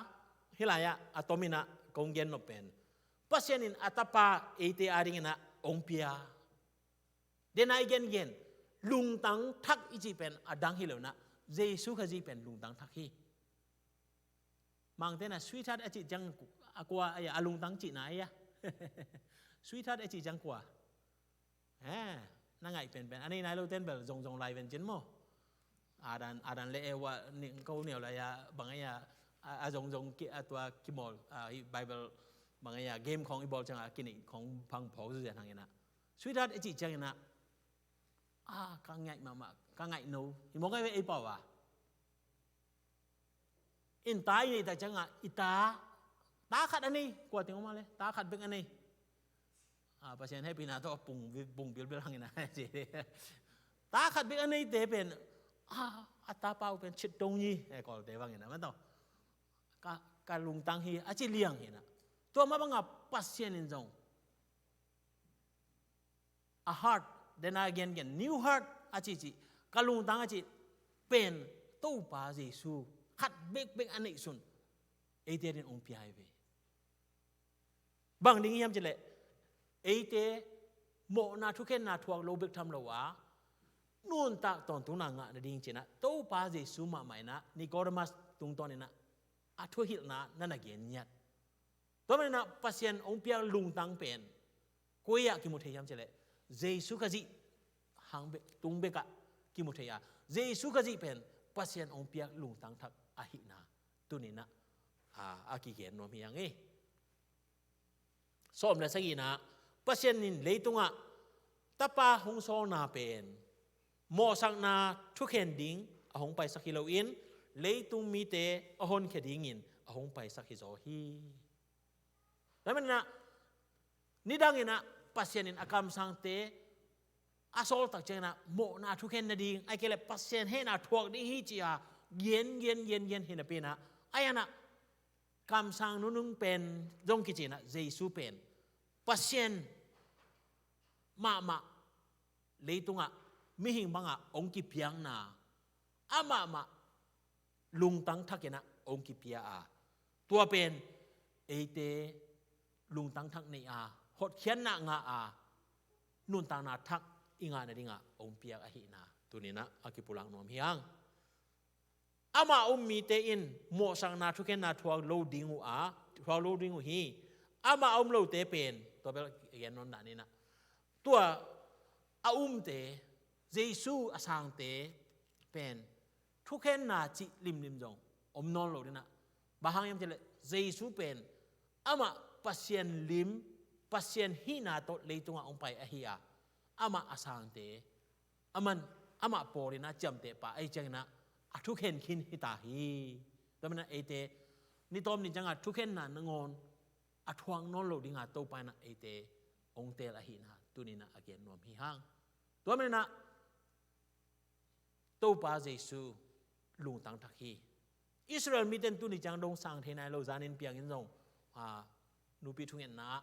hih lai-ah a tomin ah kong gen nop pen Pasian in a Tapa eite adingin ah hong pia. Den a i gengen lungtang thak i cih pen a dang hi lo-in ah Jesu Khazih pen lungtang thak hi. Mangte in ah sweetheart a cih ciang a kua a, a lungtang cihna a, sweetheart a cih ciang kua? Eh, na ngaih penpen a nei nai lote in bel zongzong lai ven cin maw. Adam, Adam le Eva ning ko niau lai a bang a, a, a zongzong ki, a tua kimawl a, i Bible bang a game khawng i bawl ciang a kineih khawng phang phawk zuzian hang in ah sweetheart a cih ciangin ah, a, ka ngaih mahmah, ka ngaih no hi mawk ahi ve ei pau a. In ta i neih tak ciangah i ta, ta khat a nei, kua teng om a le, ta khat bek a nei. A, Pasian hehpihna tawh pung, pung bilbil hangin a ci. Ta khat bek a neite pen, a, a tapa uh pen cit dong hi, e, Kawlte bangin a, man tawh. Ka, ka lungtang hi, a ci liang hi na. Tua mah bangah Pasian in zong a heart, den a gengen, new heart a cihcih, ka lungtang a cih pen Topa Jesu khat bekbek a neihsun eite adingin hong pia hi ve. Bang ding hiam cih leh eite mawhna thukhenna thuak lo bek tham lo a, nuntak tawntungna ngah nading ci-in ah Topa Jesu mahmah in ah Nicodemus tungtawn in ah a thuhilhna na na gen ngiat. Tua manin ah Pasian hong piak lungtang pen koi ah kimu thei hiam cih leh Jesu Khazih hang bek, tung bekah kimu thei a, Jesu Khazih pen Pasian hong piak lungtang thak ahihna tuni-in ah, a, a kigen nuam hi hang e. Sawm le sagihna, Pasian in leitungah Tapa hong sawlna pen mawhsakna thukhen ding a hong paisak hi loin, leitung mite a honkhia dingin a hong paisak hi zaw hi. Tua manin ah nidangin ah Pasian in a kamsangte a sawl tak ciangin ah mawhna thukhen nading, ahih kei leh Pasian hehna thuak ding hi ci-a gen, gen, gen, gen hi napi-in ah, a ian ah kamsang nunung pen zong kici-in ah Jesu pen Pasian mahmah leitungah mihing bangah hong kipiakna, amahmah lungtang thakin ah hong kipia a, tua pen eite lungtang thak nei a, hotkhiatna ngah a, nuntakna thak i ngah nadingah hong piak ahihna tuninah a kipulak nuam hi hang. Amah a um mite in mawhsakna thukhenna thuak lo ding uh a, thuak lo ding uh hi. Amah a um lote pen, tua bel a gen nawn dah ninah, tua a umte, Jesu a sangte pen thukhenna cih limlim zong om nawn lo dinah. Bang hang hiam cih leh Jesu pen amah Pasian lim, Pasian hihna tawh leitungah hong pai ahi a, amah a sangte, aman, amah pawl inah ciamteh pa ahi cianginah a thukhen khin hita hi. Tua maninah eite ni tawm ni ciangah thukhenna nangawn a thuak nawn lo dinga Topa inah eite hong teel ahihna tuninah a gen nuam hi hang. Tua maninah Topa Jesu lungtang thak hi. Israel mite in tuni ciang dong sang thei nai lo, zanin piangin zong, a, nupi thungetna,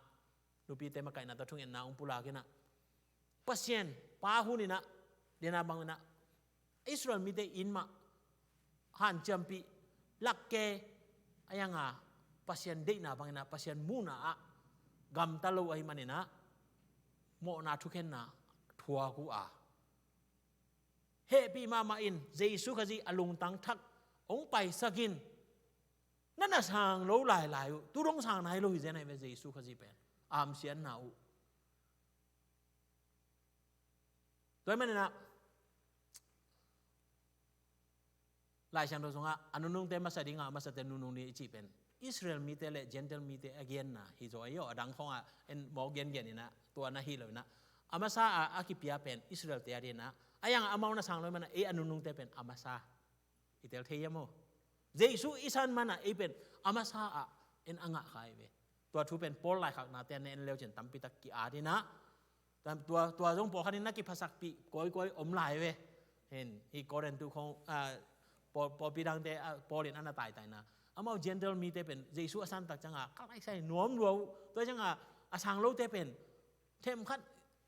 nupite makaihna tawh thungetna hong pulak inah, Pasian pa hun inah, dena bang inah Israel mite in mah hanciampih lakke a, ianga Pasian deihna bang inah, Pasian muhna ah gamta lo ahi maninah mawhna thukhenna thuak uh a, hehpih mahmah in Jesu Khazih a lungtang thak hong paisak in, na na sang lo lailai uh, tu dong sang nai lo hi zen ahi ve Jesu Khazih pen, a hamsiatna uh. Tua hi maninah Lai Siangtho sungah a nunungte masa dinga, masate nunung ding i cih pen Israel mite le Gentile mite a genna hi zaw ahi aw. A dang khawngah en mawk gengen inah tua na hi lo inah, a masa a, a kipia pen Israelte a dinah, a iangah amau na sang lo hi manah ei a nunungte pen a masa i tel thei hiam aw? Jesu i san manah ei pen a masa ah en a ngah kha hi ve. Tua thu pen Paul laikhaknate ah na en leu cin tampitak ki-at inah, tua, tua zong pawlkhat in na kiphasakpih kawikawi om lai ve. Hen, hi Korintu khong, a, pawl, pawlpi dangte, a, Paul in a na taitaina, amau Gentile mite pen Jesu a santak cianga kalaisai nuam lua uh. Tua cianga a sang lote pen themkhat,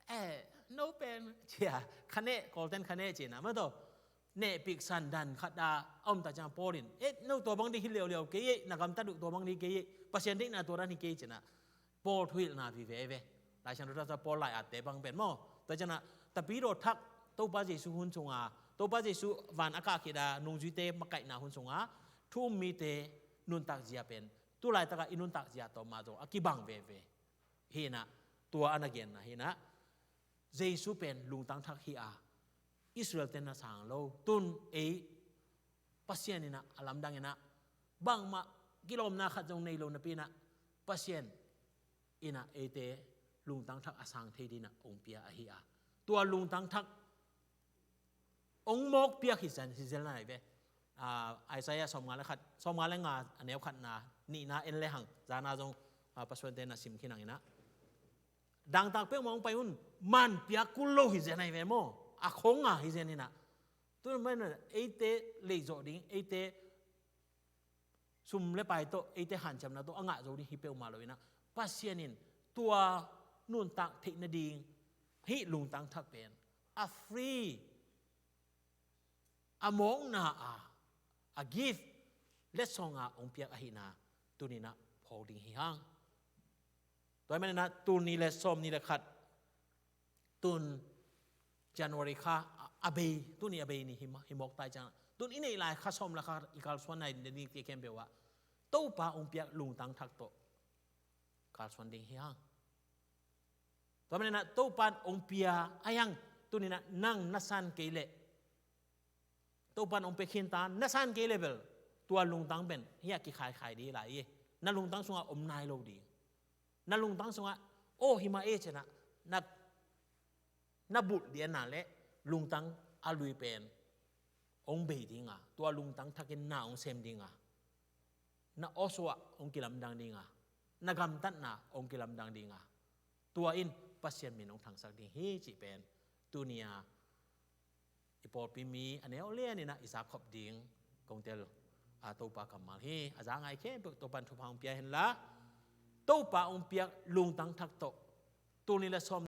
eh, no pen cia khaneh, Kawlten khaneh cina mah tawh, nehpik san dan khat a a om tak ciang Paul in, eh, no tua bang ding hi leuleu kei ei, na gamtat uh tua bang ding kei ei, Pasian deihna tua dan hi kei cina Paul thuhilhna vive ve. Lai Siangtho tawh Paul lai-atte bang pen maw, tua ciangah Tapidaw thak, Topa Jesu hun sunga, Topa Jesu van a kah khit a nungzuite makaihna hun sunga thu um mite nuntak zia pen tu laitakah i nuntak zia tawh mah zong a kibang veve. Hinah tua a na genna hinah Jesu pen lungtang thak hi a, Israel ten na sang lo. Tun ei Pasian inah a lamdang inah bangmah kilawmna khat zong nei lo napi inah Pasian inah eite lungtang thak a sang thei dinah hong pia ahi a, tua lungtang thak hong mawk piak hi zel, hi zel nai ve. Ah, Isaiah sawmnga le khat, sawmnga le nga a neu khatna nihna en le hang, zana zong, ah, pasuante na sim khin hang inah dangtak peuhmah hong pai un, man piak kul lo hi zen ahi ve maw? A khong a hi zen inah. Tun manin eite leizawh ding, eite sum le pai tawh, eite hanciamna tawh a ngah zo ding hi peuhmah lo inah, Pasian in tua nuntak theih nading hih lungtang thak pen a free, a mawkna a, a gift, letsong a hong piak ahihna tuninah phawk ding hi hang. Tua hi maninah tul nih le sawm nih le khat, tun January kha a, a bei, tuni a bei ni hi ma, hi mawk tai ciangah, tun i neih lai kha sawm le kha i kalsuan nai ding te khempeuh ah Topa hong piak lungtang thak tawh kalsuan ding hi hang. Tua maninah Topa in hong pia a hiang, tuninah nang na san kei leh Topa in hong pia khinta, na san kei leh bel tua lungtang pen hiah kikhaikhai dih lai hi. Na lungtang sungah om nai lo dih. Na lungtang sungah, aw, hi mah e cinah na, na bulh dih a na leh lungtang a lui pen hong bei dinga, tua lungtang thakin na hong sem dinga, na awsuah hong kilamdang dinga, na gamtatna hong kilamdang dinga, tua in Pasian min hong thangsak ding hi cih pen tunia i pawlpi mi a neu lianinah i zak khop ding kong tel, a, Topa kammal hi. A za ngai khempeuh Topa in thupha hong pia henla, Topa hong piak lungtang thak tawh tul nih le sawm